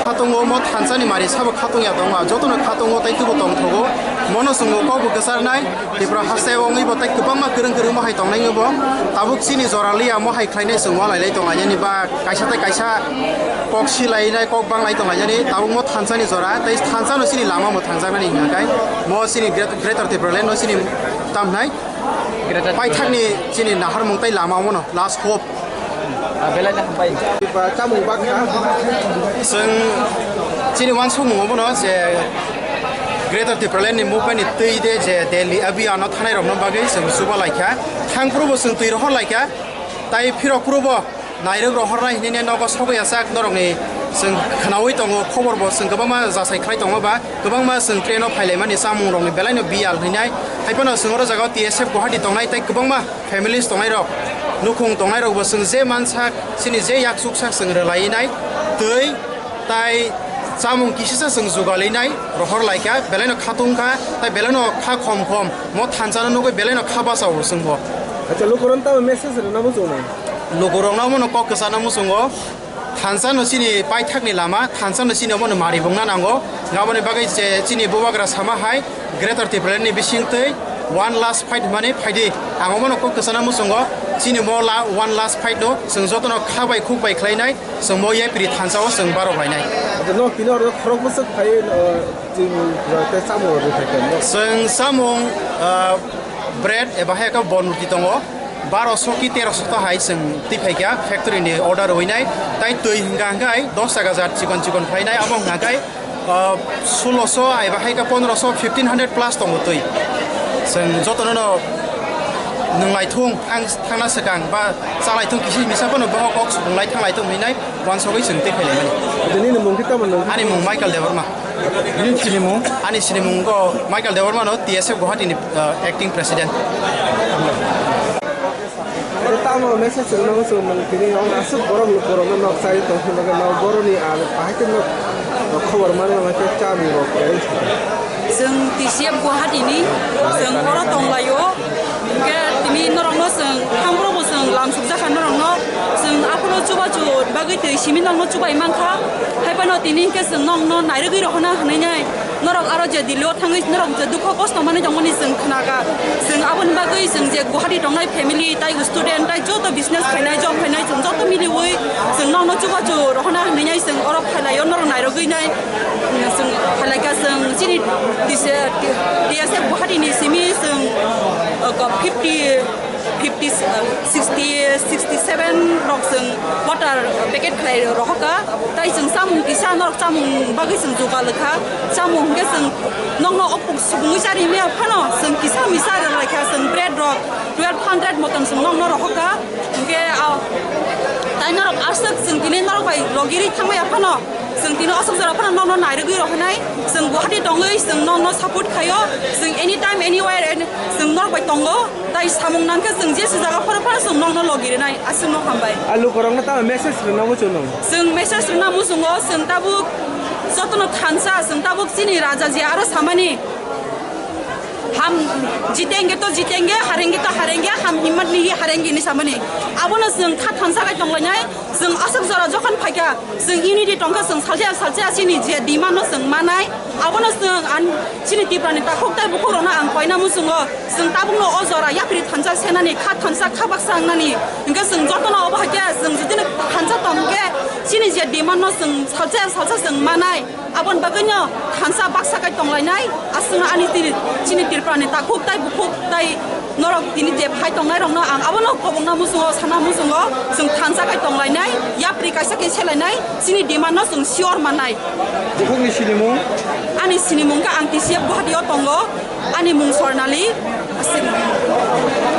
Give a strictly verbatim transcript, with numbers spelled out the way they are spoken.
Khatungo mo thansa ni mari sabo khatung ya tongma, joto no khatungo tai tubo tong thogo, mono chwng bo kok bo kwchar nai. Tripura haste o wngwi bo tei kwbangma kwrwng kwrwng mohai tongnai wngwi bo tabuk chini jora liya mohai khlainai chwng walai lai tong lainani ba kaisa tei kaisa kok silainai kok banglai tong lainani tabuk mo thansa ni jora tei thansa no chini lama bo thangjaknani hwnka khe mo chini Great-, Greater Tipraland no chini tamhnai paithak ni chini naharmung tei lama o no last hope. Ah, belai no hambai. Ba chamung bakha. Chwng chini uansukmung obono je Greater Tipraland ni movement ni twi de je Delhi abiyano thanai rokno bagwi chwng chuba laikha. Thang phuru bo chwng twi rohor laikha. Tai phirok phuru bo nairok rohornai hinwi nogo sogwi achak norokni chwng khwnaui tongo, khobor bo chwng kwbangma jasai khlai tongo ba kwbangma chwng train o phailaimani chamung rokni belai no biyal hinwi. Haiphano chwng oro jaga o T S F Guwahati tongnai tei kwbangma families tongnairok, nukhung tongnairokbo chwng je mansak, chini je yaksuksak chwng rwlainai, twi tai chamung kisisa chwng jugalinai rohor laikha, belaino khatung kha, tai belaino kha khom khom, mo thansa no nugwi belaino kha bachao chwngbo. Acha, lukurok tamo message rwna muchungo? Lukurokno omono kok kwchana muchungo. Thansa no chini paithak ni lama, thansa no chini obono mari bungna nango. Aboni bagwi je chini bubagra sama hai Greater Tipraland ni bisingtwi one last fight hwnmani phaidi. Ang obono kok kwchana muchungo, chini mo la one last fight no chwng jotono kha bai khuk bai khlainai, chwng mo yapri thansa o chwng barok lainai. Acha, nok tini oro khorok bwswk phai, uh, chini, uh, tei chamung rwdi phaikha nok. Chwng chamung, uh, bread eba hai khe bon roti tongo. Baroso ki teroso ta hai chwng twi phaikha factory ni order rwinai, tai twi hwnka hwnkhe dos taka jar chikon chikon phainai, abo hwnka khe, ah, suloso eba hai khe pondroso, fifteen hundred plus tongo twi. Chwng jotono no nwng lai thung, ang thangna swkang ba cha lai thung, kisi misa phano bohok kok swkang lai thang lai thung hinai uansugwi chwng twi phailaimani. Nini mung khe tamo nwng? Ani mung Michael Debbarma. Nini sinimung? Ani sinimung go Michael Debbarma no, T S F Guwahati ni, uh, acting president. Tamo message rwna muchung mani tini ang aswk borok lukurokno nok chai tongphuru bagwi nok boroni ang bahai khe nok khobor mano hwnkhe chamung rok kwrwi. Chwng T C F Guwahati ni, chwng oro tonglaio. Hwnkhe tini norokno chwng thangphuru bo chwng lamsukjakha norokno. Chwng aphuru chubachu bagwi twi simi norokno chubai mankha. Haiphano tini hwnkhe chwng norokno nairwgwi rohorna hwnwi nai. Norok aro je Delhi o thangwi norok je dukho kosto manwi tongmani chwng khnakha. Chwng aboni bagwi chwng je Guwahati tongnai family, tai student, tai joto business khainai, job khainai, chwng joto miliwi chwng norokno chubachu rohorna hwnwi nai chwng oro phailaio, norok nairwgwi nai. Chwng phailaikha chwng chini T C, T S F Guwahati ni simi chwng, uh, fifty fifty, uh, sixty, sixty seven rok chwng water packet khlai rohorkha. Tai chwng chamung kisa norok chamung bagwi chwng jugal kha. Chamung hwnkhe chwng nokno opung subungwi chari maya phano chwng kisa misa rwlai kha, chwng bread rok twelve hundred motom chwng nokno rohorkha. Hwnkhe, ah, tai norok aswk chwng tini norok bai logiri thangmaya phano, chwng tini aswk jora phano nokno nairwgwi rohornai. Chwng Guwahati tongwi chwng nokno support khaio. Chwng anytime, anywhere, and chwng norok bai tongo. Tai samung nangkhe chwng jesa jaga phano phano chwng nokno logi rwnai, aswkno hambai. A lukurokno tamo message rwna muchungo? Chwng message rwna muchungo, chwng tabuk jotono thansa, chwng tabuk chini raja je aro samani, "Hum jitenge to jitenge, harenge to harenge, hum himmat nahi harenge" hinwi samani. Abono chwng kha thansa khai tonglainai, chwng aswk jora jokhon phaikha, chwng unity tongkha, chwng salsa salsa chini je demand no chwng manai. Abono chwng an chini Tripura ni takhuk tai bukhuk rokno ang koina muchungo, chwng tabukno o jora yapri thansa senani, kha thansa kha baksa wngnani. Hwnkhe chwng jotono obo hai khe chwng jotoni thansa tong hwnkhe chini je demand no chwng salsa salsa chwng manai. Aboni bagwino thansa baksa kai tonglainai. Aswkno ani tini chini Tripura ni takhuk tai bukhuk tai norok tini je phai tongnai rokno ang abono kobongna muchungo, sana muchungo, chwng thansa kai tonglainai, yapri kaisa khe selainai, chini demand no chwng sure mannai. Bukhukni sinimung? Ani sinimung khe ang T C F Guwahati o tongo, ani mung Swarnali, aswkno.